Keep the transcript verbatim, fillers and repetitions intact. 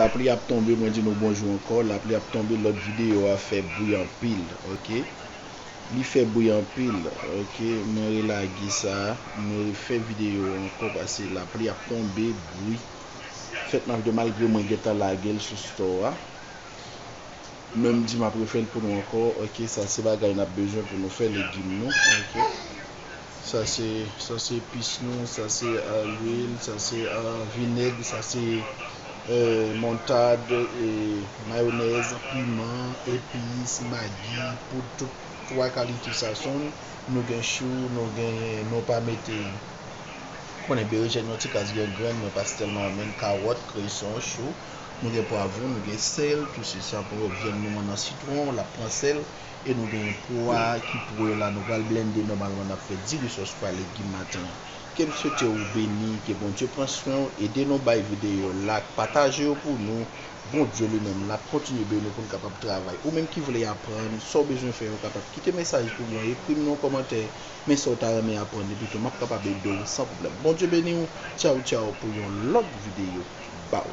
Lapli ap tonbe, mwen di nou bonjou ankò. Lapli ap tonbe, lòt videyo a fè bri anpil, oke? Li fè bri anpil, oke? Mwen relage sa, mwen refè videyo a ankò, paske lapli ap tonbe, bri. Fèt nan videyo, malgre mwen gentan lage l sou store a. Men m di m ap refè l pou nou ankò, oke? Sa se bagay n ap bezwen pou nou fè legim nou, oke? Sa se, sa se epis nou, sa se, euh, lwil, sa se, euh, vinèg, sa se, euh, montad, e mayonèz, piman, epis, magi, poud, tout twa kalite sazon. Nou gen chou, nou gen, nou pa mete, konnen berejèn yon ti kras gen grenn, mwen pa tèlman renmen l, kawòt, kreson, chou. Nou gen pwavwon, nou gen sèl, tou se sa pou vyann nou an nan sitwon, l ap pran sèl. E nou gen pwa ki pre la, nou pral blende nòmalman, n ap fè diri sòs pwa legim maten an. Ke m swete w beni, ke Bondye pran swen w, ede nou bay videyo like, pataje yo pou nou. Bondye li menm l ap kontinye beni w pou n kapab travay. Ou menm ki vle aprann, sa w bezwen fè, ou kapab kite mesaj pou mwen, ekri m nan kòmantè, men sa w ta renmen aprann, epi tou m ap kapab ede w san pwoblèm. Bondye beni w, tchaw tchaw pou yon lòt videyo. Baw.